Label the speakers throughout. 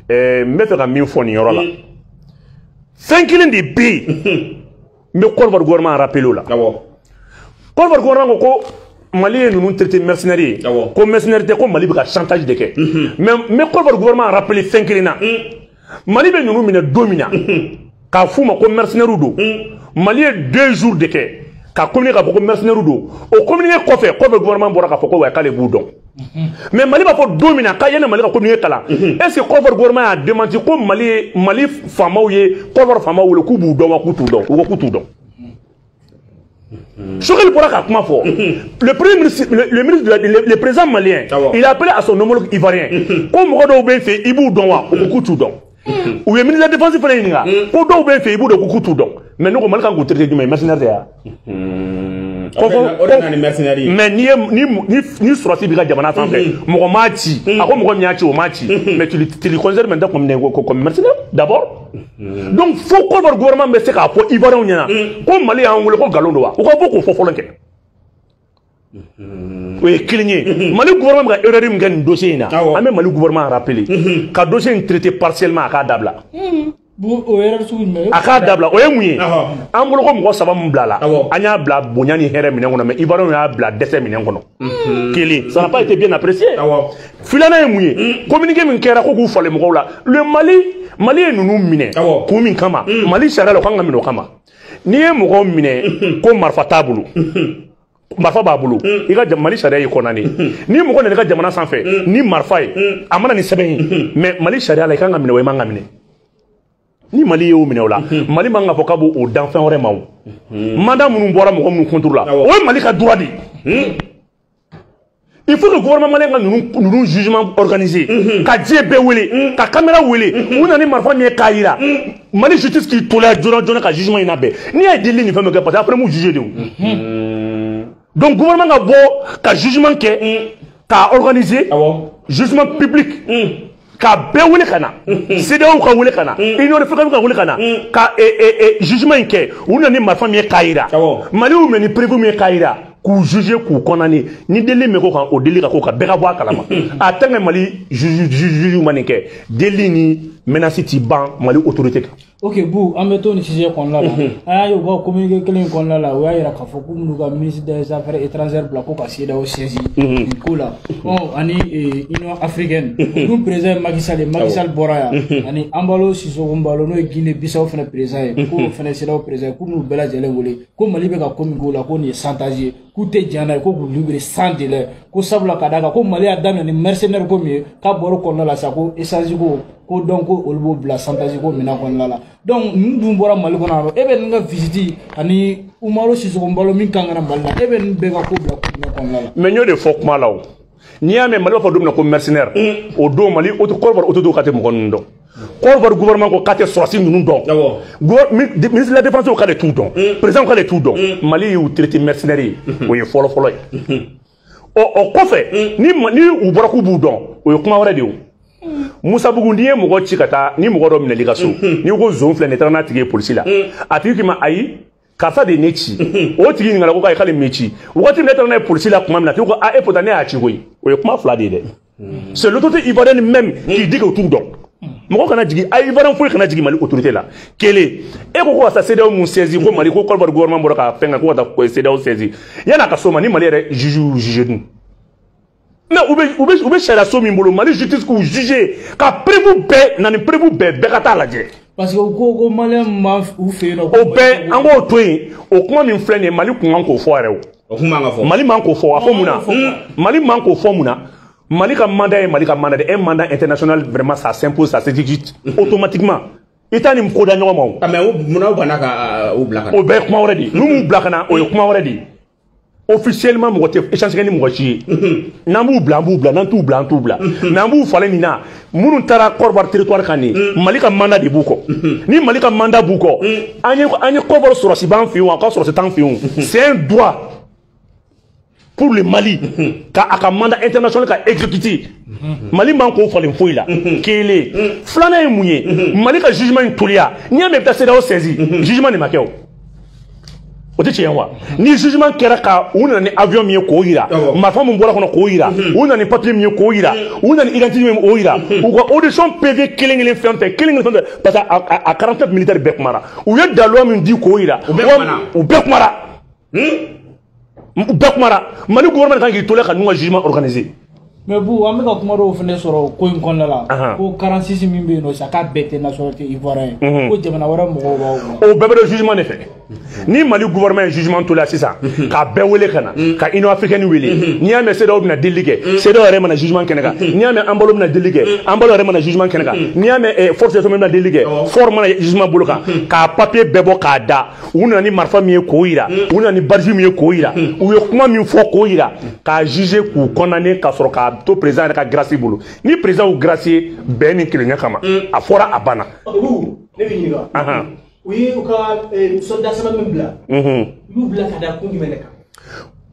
Speaker 1: N bɛ fɛ ka min fɔ nin yɔrɔ la, fɛn kelen de bɛ yen, n bɛ Côte d'Ivoire gouvernement rappelé o la. Côte d'Ivoire gouvernement ko Mali ye ninnu traité mercenaire ye, ko mercenaire tɛ, ko Mali bɛ ka chantage de kɛ. Mais n bɛ Côte d'Ivoire gouvernement rappelé fɛn kelen na: Mali bɛ ninnu minɛ don min na k'a f'u ma ko mercenaire don, Mali ye 2 jours de kɛ ka communiquer k'a fɔ ko mercenaire don. O communiqué kɔfɛ, gouvernement bɔra k'a fɔ ko wa k'ale b'u dɔn. Mais Mali b'a fɔ don min na k'a yanni Mali ka communiqué kalan, est ce que Côte d'Ivoire gouvernement y'a démenti ko Mali ye, Mali faamaw ye Côte d'Ivoire faamaw wele k'u b'u dɔn wa k'u t'u dɔn? U ko k'u t'u dɔn. Choguel bɔra ka kuma fɔ. Le premier ministre, le ministre de la, le président malien, il a appelé à son homologue ivoirien ko mɔgɔ dɔw bɛ fɛ, i b'u dɔn wa? U ko k'u t'u dɔn. U ye ministre de la Défense fana ɲininka ko dɔw bɛ fɛ, i b'u dɔn? K'u t'u dɔn. Mais ne ko Mali kan k'u traité jumɛn ye? Mercenaire tɛ ya?
Speaker 2: O de nana ni mercenaire ye.
Speaker 1: Mais n'i ye ni sɔrɔsi b'i ka jamana sanfɛ, mɔgɔ m'a ci, a ko mɔgɔ min y'a ci, o m'a ci, mais tu les considères maintenant comme mercenaire d'abord. Donc fo Côte d'Ivoire gouvernement bɛ se k'a fɔ Ivoiriens ɲɛna ko Mali y'an wele ko nkalon don wa? U ka bɔ k'o fɔ fɔlɔ kɛ. O ye kelen ye. Mali gouvernement bɛ ka erreur min kɛ nin dossier in na, an bɛ Mali gouvernement rappeler ka dossier in traiter partiellement, a k'a dabila.
Speaker 3: O erreur sugu jumɛn?
Speaker 1: A k'a dabila. O ye mun ye? An bolo ko mɔgɔ saba min bila la, an y'a bila bonya ni hɛrɛ minɛn kɔnɔ, mais Ivoiriens y'a bila dɛsɛ minɛn kɔnɔ. Kelen, ça n'a pas été bien apprécié. Filanan ye mun ye? Communiqué min kɛra ko k'u falen mɔgɔw la, le Mali, Mali ye ninnu minɛ kun min kama, Mali sariya la, o kan ka minɛ o kama. N'i ye mɔgɔw minɛ ko marifa t'a bolo, marifa b'a bolo, i ka Mali sariya y'i condamné. Ni mɔgɔ nana i ka jamana sanfɛ ni marifa ye, a mana ni sɛbɛn ye, mais Mali sariya la, i kan ka minɛ o, i man ka minɛ. Ni Mali y'o minɛ o la, Mali man ka fɔ k'a b'o dan fɛn wɛrɛ ma. O mandat minnu bɔra mɔgɔ minnu contre la, o ye Mali ka droit de ye. Il faut que gouvernement malien ka ninnu jugement organisé, ka diɲɛ bɛɛ wele, ka caméra wele, u nana ni marifa min ye k'a yira, Mali justice k'i toliya joona joona ka jugement in labɛn. N'i y'a ye delili ni fɛn bɛɛ kɛ, parce que après m'u juger de o. Donc gouvernement ka bɔ ka jugement kɛ, k'a organiser, jugement public, ka bɛɛ wele ka na, CEDEAO ka wele ka na, Union africaine ka wele ka na, ka jugement in kɛ. U nana ni marifa min ye k'a yira, Mali y'u minɛ ni preuve min ye k'a yira, k'u juger, k'u condamner. Ni delili min ko kan, o delili ka k'o kan, bɛɛ ka bɔ a kalama. A tant que Mali juge ma nin kɛ, delili ni menace ti ban Mali autorité kan.
Speaker 3: Ok Bu, an bɛ to nin sujet kɔnɔna la. An y'a ye u ka communiqué kelen in kɔnɔna la, u y'a yira k'a fɔ k'u b'u ka ministre des Affaires étrangères bila ko ka CEDEAO saisi nin ko la. Ɔ ani Union africaine dun président ye Macky Sall ye, Macky Sall bɔra yan, ani Embalo Sissoco Embalo, n'o ye Guinée Bissau fana président ye, k'o fana CEDEAO président ye, k'u n'u bɛɛ lajɛlen wele ko Mali bɛ ka ko min k'o la, ko nin ye chantage ye, k'u tɛ jɛn n'a ye, ko k'u libérer sans délai, ko sabula ka d'a kan ko Mali y'a daminɛ ni mercenaire ko min ye, k'a bɔra o kɔnɔna la sa, ko échange ko, ko donc ko olu b'o bila chantage ko minɛn kɔnɔna la. Donc ninnu dun bɔra Mali kɔnɔ yan, e bɛ ninnu ka visite ani Umaro Sissoco Embalo min kan ka na Mali la, e bɛ ninnu bɛɛ ka ko bila ko jumɛn kɔnɔna la?
Speaker 1: Mais n y'o de fɔ kuma la o. N'i y'a mɛn Mali b'a fɔ don min na ko mercenaire, o don Mali Côte d'Ivoire autorité k'a tɛ mɔgɔ ninnu dɔn. Côte d'Ivoire gouvernement ko k'a tɛ sɔrɔsi ninnu dɔn, ministre de la Défense ko k'ale t'u dɔn, président k'ale t'u dɔn. Mali y'u traité mercenaire ye, o ye fɔlɔ fɔlɔ ye. Ɔ o kɔfɛ, ni u bɔra k'u b'u dɔn, o ye kuma wɛrɛ de ye. O Musa Bugu, n'i ye mɔgɔ ci ka taa ni mɔgɔ dɔ minɛli ka so, n'i ko zon filɛ nin ye, taara n'a tigi ye polisi la, a tigi k'i ma ayi, karisa de ye ne ci. O tigi ɲininkala ko ayi, k'ale m'i ci. Wagati min ne taara n'a ye polisi la tuma min na, a tigi ko a e pourtant ne y'a ci koyi. O ye kuma fila de ye dɛ. C'est l'autorité ivoirienne même qui dit que u t'u dɔn. Mɔgɔ kana jigin a Ivoirien foyi kana jigin Mali autorité la. Kelen, e ko ko ka taa CEDEAO mun saisi, ko Mali ko Côte d'Ivoire gouvernement bɔra ka fɛn kɛ ko ka taa CEDEAO saisi, yan'a ka s'o ma, ni Mali yɛrɛ juge y'u juger dun? Mais u bɛ sariya so min bolo, Mali justice k'u juger ka preuve bɛɛ na, ni preuve bɛɛ, bɛɛ ka taa lajɛ.
Speaker 3: Parce que u ko ko malien b'an u fɛ yen nɔ.
Speaker 1: O bɛɛ, an k'o to yen. O kuma min filɛ nin ye, Mali kun kan k'o fɔ yɛrɛ o.
Speaker 2: O kun man ka fɔ.
Speaker 1: Mali man k'o fɔ. A fɔ mun na? Mali man k'o fɔ mun na? Mali ka mandat ye Mali ka mandat de, un mandat international, vraiment, ça s'impose, ça s'exécute automatiquement. I t'a ni ko da ɲɔgɔn ma o.
Speaker 2: Ah, mais o munna u banna ka u bila ka na?
Speaker 1: O bɛɛ ye kuma wɛrɛ de ye. N'u m'u bila ka na, o ye kuma wɛrɛ de ye. Officiellement, mɔgɔ tɛ échange kɛ ni mɔgɔ si ye. N'an b'u bila, an b'u bila. N'an t'u bila, an t'u bila. Mais an b'u falen nin na. Minnu taara Côte d'Ivoire territoire kan nin, Mali ka mandat de b'u kɔ. Ni Mali ka mandat b'u kɔ, an ye Côte d'Ivoire sɔrɔsi b'an fɛ yen o, a ka sɔrɔsi t'an fɛ yen o, c'est un droit pour le Mali ka a ka mandat international ka exécuter. Mali man k'o falen foyi la. Kelen, filanan ye mun ye? Mali ka jugement in toliya, n'i y'a mɛn i bɛ taa CEDEAO saisi, jugement de ma kɛ o. O tɛ tiɲɛ wa? Ni jugement kɛra ka u nana ni avion min ye k'o yira, marifa min bɔra kɔnɔ k'o yira, u nana ni papier min ye k'o yira, u nana ni identité min ye k'o yira, u ka audition PV kelen kelen fɛn fɛn kelen kelen fɛn fɛn, parce que a 47 militaires bɛɛ kumara, u ye daluya min di k'o yira, u bɛɛ kumara, u bɛɛ kumara. Mali gouvernement kan k'i to la ka ninnu ka jugement organiser.
Speaker 3: Mais bu an bɛ ka kuma dɔw fana sɔrɔ ko in kɔnɔna la, ko 46 min bɛ yen nɔ sisan k'a bɛɛ tɛ nationalité ivoirien ye, ko jamana wɛrɛ mɔgɔw b'aw kunna.
Speaker 1: O bɛɛ bɛ dɔn jugement de fɛ. Ni Mali gouvernement ye jugement to la sisan, k'a bɛɛ wele ka na, ka Union africaine wele, n'i y'a mɛn CEDEAO bɛna delili kɛ, CEDEAO yɛrɛ mana jugement kɛnɛ kan, n'i y'a mɛn Embalo bɛna delili kɛ, Embalo yɛrɛ mana jugement kɛnɛ kan, n'i y'a mɛn force de bɛna delili kɛ, fort mana jugement bolo kan, k'a papier bɛɛ bɔ k'a da, u nana ni marifa min ye k'o yira, u nana ni barge min ye k'o yira, u ye kuma min fɔ k'o yira, k'a juger k'u condamner ka sɔrɔ k'a to président yɛrɛ ka grâce bolo. Ni président y'u gracier bɛn ni kelenya kama, a fɔra a banna.
Speaker 4: Ne bɛ ɲininka, u ye u ka soldat saba min bila, u y'u bila ka da kun jumɛn de kan?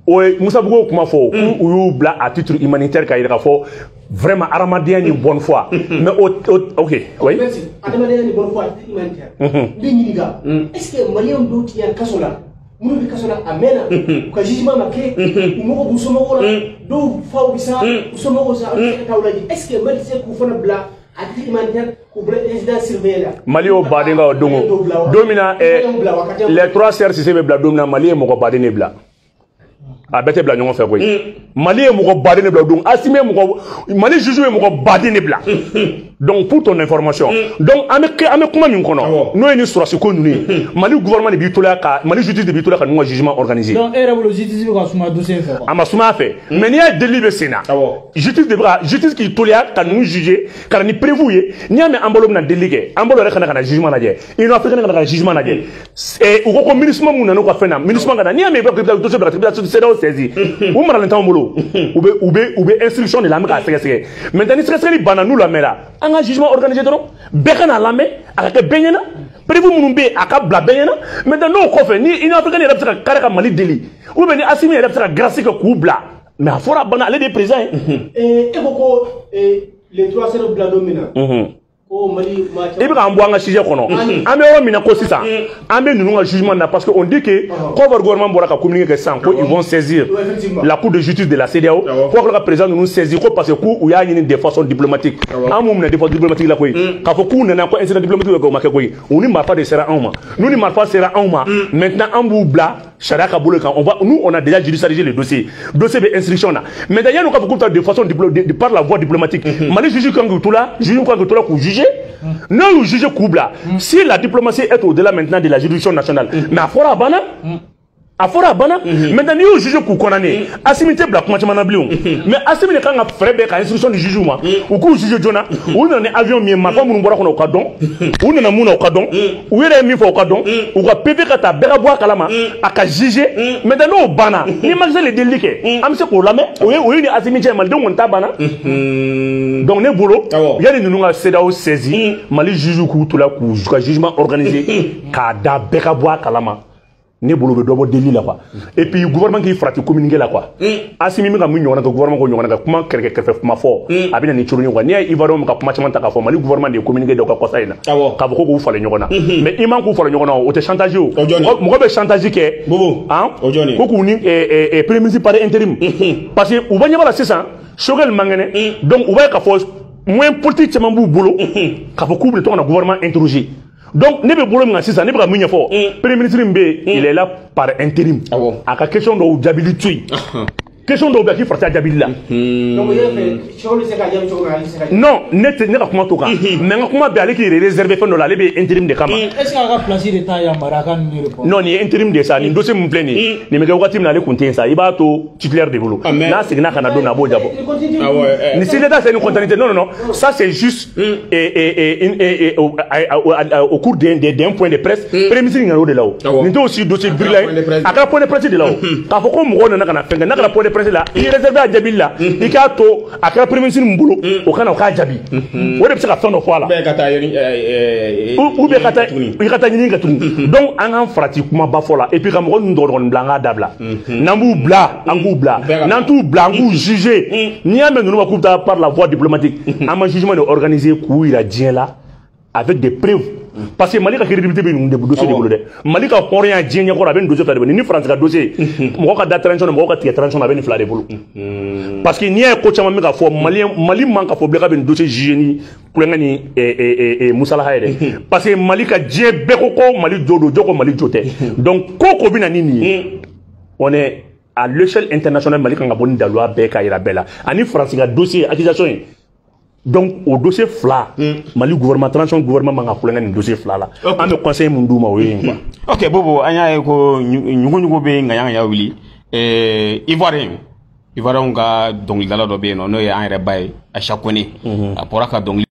Speaker 1: O ye Musa Bugo kuma fɔ, k'u y'u bila à titre humanitaire k'a yira k'a fɔ vraiment hadamadenya ni bonne foi. Mais o ok, oui.
Speaker 4: Merci. Hadamadenya ni bonne foi à titre humanitaire. N bɛ ɲininka, est-ce que maliyɛnw dɔw ti yan kaso la, minnu bɛ kaso la a mɛnna, u ka jugement ma kɛ, u mago b'u somɔgɔw la, dɔw faw bɛ sa, u somɔgɔw sa, olu tɛ se ka taa u lajɛ, est-ce que Mali tɛ se k'u fana bila à titre humanitaire k'u bila résidence surveillée la?
Speaker 1: Mali y'o baden ka o don o don min na, les trois sœurs Cissé bɛ bila don min na, Mali ye mɔgɔ baden de bila. A bɛɛ tɛ bila ɲɔgɔn fɛ koyi. Mali ye mɔgɔ baden de bila o don, Assimi ye mɔgɔ, Mali juge ye mɔgɔ baden de bila. Donc pour ton information, donc an bɛ kuma min kɔnɔ, n'o ye ni sɔrɔsi ko ninnu ye, Mali gouvernement de b'i to la ka Mali justice de b'i to la ka ninnu ka jugement organiser.
Speaker 3: Donc e yɛrɛ bolo justice bɛ ka suma dossier in fɛ quoi?
Speaker 1: A ma suma a fɛ, mais n'i y'a delili bɛ sen na, justice de bɛ ka justice k'i to la ka ninnu juger, ka na ni preuve ye. N'i y'a mɛn Embalo bɛna delili kɛ, Embalo yɛrɛ ka na jugement lajɛ, Union africaine ka na jugement lajɛ, u ko ko MINUSMA mun nana u ka fɛn na, MINUSMA ka na, n'i y'a mɛn i bɛ dossier bila ka taa CEDEAO saisi, u maralen t'anw bolo, u bɛ instruction de la, an bɛ k'a sɛgɛsɛgɛ. Maintenant ni sɛgɛsɛgɛli banna n'u lamɛnna, an ka jugement organisé dɔrɔn, bɛɛ ka n'a lamɛn, a ka kɛ bɛɛ ɲɛna, preuve minnu bɛ yen a ka bila bɛɛ ɲɛna. Maintenant n'o kɔfɛ ni Union africaine yɛrɛ bɛ se ka kari ka Mali deli, ou bien ni Assimi yɛrɛ bɛ se ka grâce kɛ k'u bila, mais a fɔra a banna, ale de ye président ye.
Speaker 4: E ko les trois sœurs bila don min na, ko Mali maa
Speaker 1: I bɛ k'an bɔ an ka sujet kɔnɔ, an bɛ yɔrɔ min na ko sisan, an bɛ ninnu ka jugement na, parce que on dit que Côte d'Ivoire gouvernement bɔra ka communiqué kɛ sisan ko ils vont saisir la cour de justice de la CEDEAO, ko ka président ninnu saisir ko parce que k'u y'a ɲini de façon diplomatique. An m'u minɛ de façon diplomatique la koyi, k'a fɔ k'u nana ko incident diplomatique bɛ kɛ, o ma kɛ koyi. U ni marifa de sera anw ma, n'u ni marifa sera anw ma, maintenant an b'u bila sariya ka bolo kan. On va, nous on a déjà judiciarisé le dossier, dossier bɛ instruction na. Maintenant yanni u k'a fɔ k'u bɛ taa de façon par la voie diplomatique, Mali juge kan k'u to la, juge kan k'u to la k'u juger. N'o y'u juger k'u bila, si la diplomatie est au-delà maintenant de la juridiction nationale, mais a fɔra a banna. A fɔra a banna. Maintenant n'i y'u juger k'u condamner, Assimi tɛ bila kuma caman na bilen o. Mais Assimi de kan ka fɛɛrɛ bɛɛ ka instruction di juge ma, u k'u juger joona. U nana ni avion min ye, marifa minnu bɔra kɔnɔ u ka dɔn, u nana mun na u ka dɔn, u yɛrɛ ye min fɔ u ka dɔn, u ka PV ka ta bɛɛ ka bɔ a kalama, a ka juger. Maintenant n'o banna, ni Macky Sall ye delili kɛ, an bɛ se k'o lamɛn. O ye ni Assimi cɛ, malidenw kɔni ta banna. Donc ne bolo, yanni ninnu ka CEDEAO saisi, Mali juge k'u to la k'u ka jugement organiser k'a da bɛɛ ka bɔ a kalama. Ne bolo bɛ dɔ bɔ deli la quoi. Et puis gouvernement k'i farati communiqué la quoi. Assimi min ka mun ɲɔgɔnna kɛ, gouvernement k'o ɲɔgɔnna kɛ, kuma kɛrɛkɛ kɛrɛfɛ kuma fɔ, a bɛ na ni curuni quoi. N'i y'a ye Ivoirien ka kuma caman ta k'a fɔ Mali gouvernement de ye communiqué dɔ ka kɔsa in na, k'a fɔ ko k'u falen ɲɔgɔn na, mais i man k'u falen ɲɔgɔn na, o tɛ chantage o. Mɔgɔ bɛ chantage kɛ ko k'u ni premier ministre par intérim, parce que u bɛ ɲɛ b'a la sisan Choguel man kɛnɛ, donc u b'a ye k'a fɔ moyen politique caman b'u bolo k'a fɔ k'u bɛ to ka na gouvernement interroger. Donc ne bɛ bolo min kan sisan, ne bɛ ka mun ɲɛfɔ, premier ministre min bɛ yen, il est là par intérim, a ka question dɔw jaabili to yen, question dɔw bɛ yen k'i farati a jaabili la.
Speaker 4: Donc i y'a fɛ Choguel bɛ se ka jaabi cogo min na, ale tɛ se ka jaabi.
Speaker 1: Non, ne tɛ ne ka kuma t'o kan, mais n ka kuma bɛ ale k'i réserver fɛn dɔ la, ale bɛ intérim de kama.
Speaker 3: Est-ce que a ka place de t'a yamaruya a ka ninnu répondre?
Speaker 1: Non, nin ye intérim de ye sa, nin dossier min filɛ nin ye, nin bɛ kɛ wagati min na ale kun tɛ yen sa, i b'a to titulaire de bolo, n'a seginna ka na don min na a b'o jabɔ. Ni si l'État c'est une continuité, non non non, ça c'est juste au cours d'un point de presse, premier ministre nana o de la o. Nin t'o aussi dossier birilan ye, a kɛra point de presse de la o. K'a fɔ ko mɔgɔw nana ka na fɛn kɛ, n'a kɛra point de presse la, i réservé a jaabili la, i k'a to a kɛra premier ministre min bolo, o ka na o k'a jaabi. O de bɛ se ka fɛn dɔ fɔ a la. Ou bien ka taa i ka taa ɲini kɛ tuguni. Donc an k'an farati kumaba fɔ la, et puis ka mɔgɔ ninnu dɔgɔdɔgɔnin bila, an k'a dabila. N'an b'u bila, an k'u bila. N'an t'u bila, an k'u juger. N'i y'a mɛn ninnu ma k'u bɛ taa par la voie diplomatique, an ma jugement de organiser k'u yira diɲɛ la avec des preuves. Parce que Mali ka crédibilité bɛ ninnu de dossier de bolo dɛ. Mali ka hɔrɔnya diɲɛ ɲɛkɔrɔ, a bɛ nin dossier fila de bolo. Ni Faransi ka dossier, mɔgɔ ka da transition na, mɔgɔ ka tigɛ transition na, a bɛ nin fila de bolo. Parce que n'i y'a ye ko caman bɛ ka fɔ Mali, Mali man ka fɔ bilen k'a bɛ nin dossier juger ni kulonkɛ ni musalaha ye dɛ. Parce que Mali ka diɲɛ bɛɛ ko ko Mali jo don, jo ko Mali jo tɛ. Donc ko ko bɛ na ni nin ye, on est à l'échelle internationale, Mali kan ka bɔ ni daluya bɛɛ k'a yira bɛɛ la. Ani Faransi ka dossier accusation ye. Donc o dossier fila, Mali gouvernement, transition gouvernement man ka kulonkɛ nin dossier fila la. An bɛ conseil mun d'u ma, o ye nin quoi.
Speaker 2: Ok Bobo, an y'a ye ko ɲugu-ɲugu bɛ ŋaɲa-ŋaɲa wuli. Ivoirien, Ivoirien ka dɔnkilidala dɔ bɛ yen nɔ, n'o ye an yɛrɛ ba ye, Aïcha Kone, a bɔra ka dɔnkili